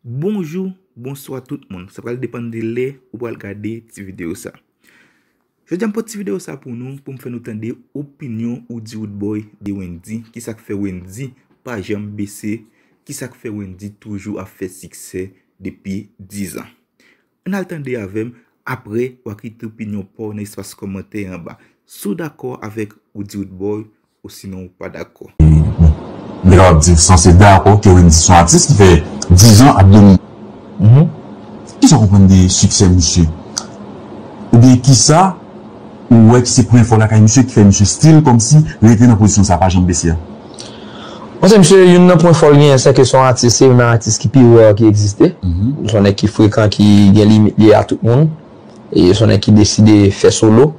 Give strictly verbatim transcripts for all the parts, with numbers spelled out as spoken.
Bonjou, bonswa tout moun. Sa pral depann de lè ou pral gade ti videyo sa. Jodi a m pote ti videyo sa pou nou, pou m fè nou tande opinyon Oudi Roodboy de Wendyy, kisa k fè Wendyy pa janm bese, kisa k fè Wendyy toujou ap fè siksè depi diz an. Ann al tande avè m, apre w a kite opinyon pa w nan espas kòmantè anba. Si w dakò avèk Oudi Roodboy, osinon ou pa dakò. M te kapab di sanse dakò ke Wendyy se yon atis ki fè diz an ap domine. Kisa w konprann de siksè misye? Oubyen kisa ou wè ki se pwen fò lakay misye ki fè misye still kòmsi rete nan pozisyon sa, pa janm bese a? Mwen se misye, youn nan pwen fò l genyen, se ke se yon atis, se youn nan atis ki pi rare ki egziste. Se yon nèg ki frekan, ki gen limit li a tout moun. E se yon nèg ki deside fè solo.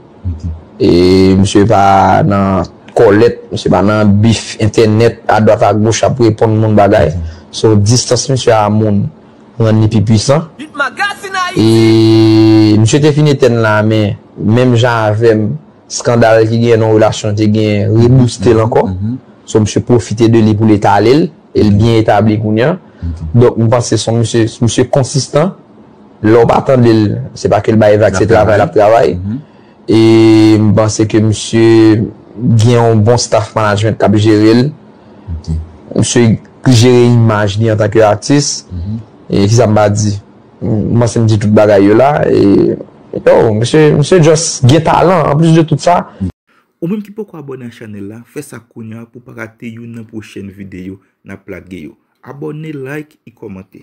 E misye pa nan kòlèt, misye pa nan bif entènèt, adwat agoch ap reponn moun bagay. So, distans misye a moun rann li pi pwisan. E misye te fin etèn la, men menm jan avè m, skandal ki genyen nan relasyon te genyen rebouste l ankò. So, misye pwofite de li pou l etale l, e l byen etabli kounye a. Donk, m panse se yon misye, misye konsistan. Lè w pa tande l, se pa ke l bay vag, se travay l ap travay. E m panse ke misye gen yon bon staff management k ap jere l. Misye jere imaj li antanke atis. E kisa m pa di? M panse m di tout bagay yo la. E yo, misye, misye just gen talan. Anplis de tout sa, Ou menm ki poko abòne a chanèl la, fè sa kounye a pou w pa rate youn nan pwochèn videyo n ap lage yo. Abòne, like e kòmante.